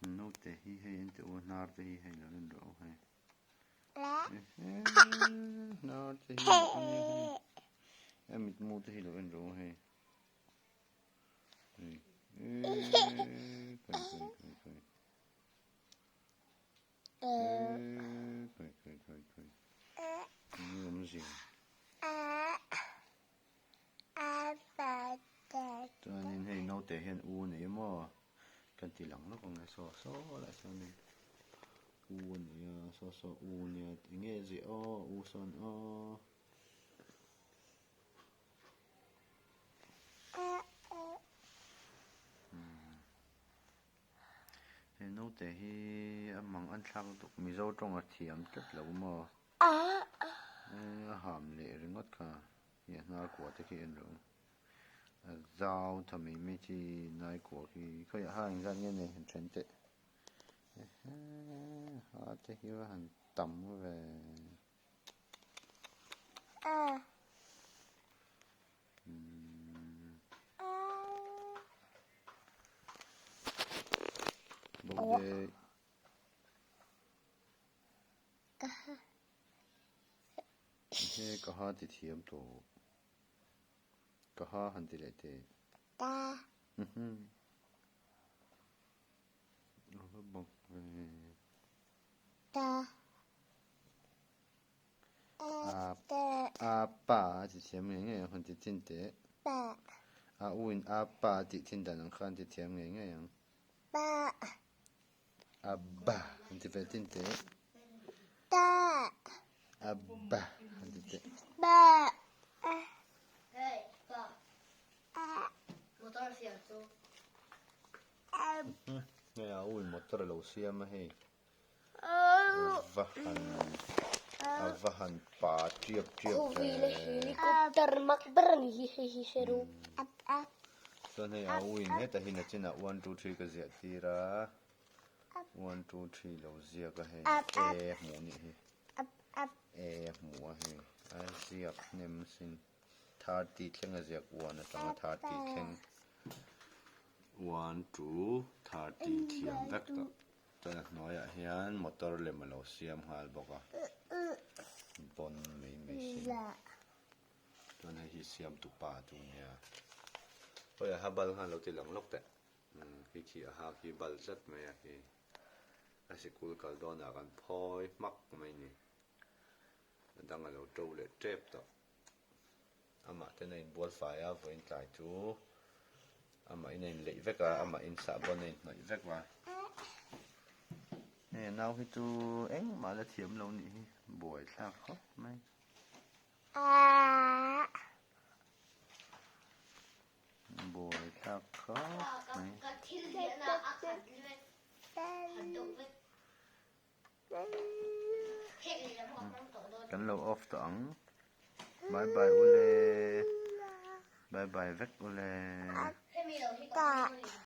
Naute hi hei en teh u a hnar te hi hei lo en rawh u hei. Hnar te hi hei a mitmu te hi lo en rawh u hei. Hei kai kai kai kai. Kai kai kai kai. Eng awmzia. Chuanin hei naute hian u a nei a maw kan ti lang lawk ang e saw saw lah chuanin u a nei a saw saw u a nia eng nge a ziah aw u sawn aw. He naute hi a mang an thlak lutuk Mizo tawng a thiam tlat lo maw a ham leh ringawt kha. Hi a hnar kua te khi en rawh a zau tha mai mai chi nai kua khi khawiah ha engzat nge nei han then teh ehe ha te hi va han tam ve umm bo de. He ka ha ti thiam tawh. Ka ha han ti leh teh. Ta. A va bawk ve. Ta. A a pa a ti thiam ngei ngei ang han ti thin teh. Pa. A u in a pa a tih thin dan ang kha an ti thiam ngei ngei ang. Pa. A ba han ti ve thin teh. Ta. A ba han ti teh. Ba. Hey, pa. Motor siam chu. Hei a u in motor a lo siam a hei. A va han a va han pa tiap tiap ve. Khawvela helicopter mak ber a ni hi hei hi hre ru. Chuan hei a u in hetah hi nachinah one two three ka ziah tir a one two three lo ziak a hei e hmuh nih hi e hmuh a hei a ziak hnem sin 30 thleng a ziak one atanga 30 thleng one two 30 thiam vek tawh chuan a hnuaiah hian motor lem a lo siam nghal bawk a bon mai mai sin. Chuan hei hi siamtu pa chu nia. Hawi a ha bal khan lo ti lang lawk teh. Umm khi khi a ha khi bal tlat mai a khi. A sikul kal dawnah kan phawi hmak mai ni. A dang a lo to leh tep tawh. Amah ten a inbual fai a vawiin tlai chu amah in a inleih vek a, amah in sahbawn a inhnawih vek a. Hei a nau hi chu engmah la thiam lo nih hi buaithlak khawp mai. Buai thlak khawp mai. Kan lo off tawh ang. Bye bye ule. Bye bye vek ule.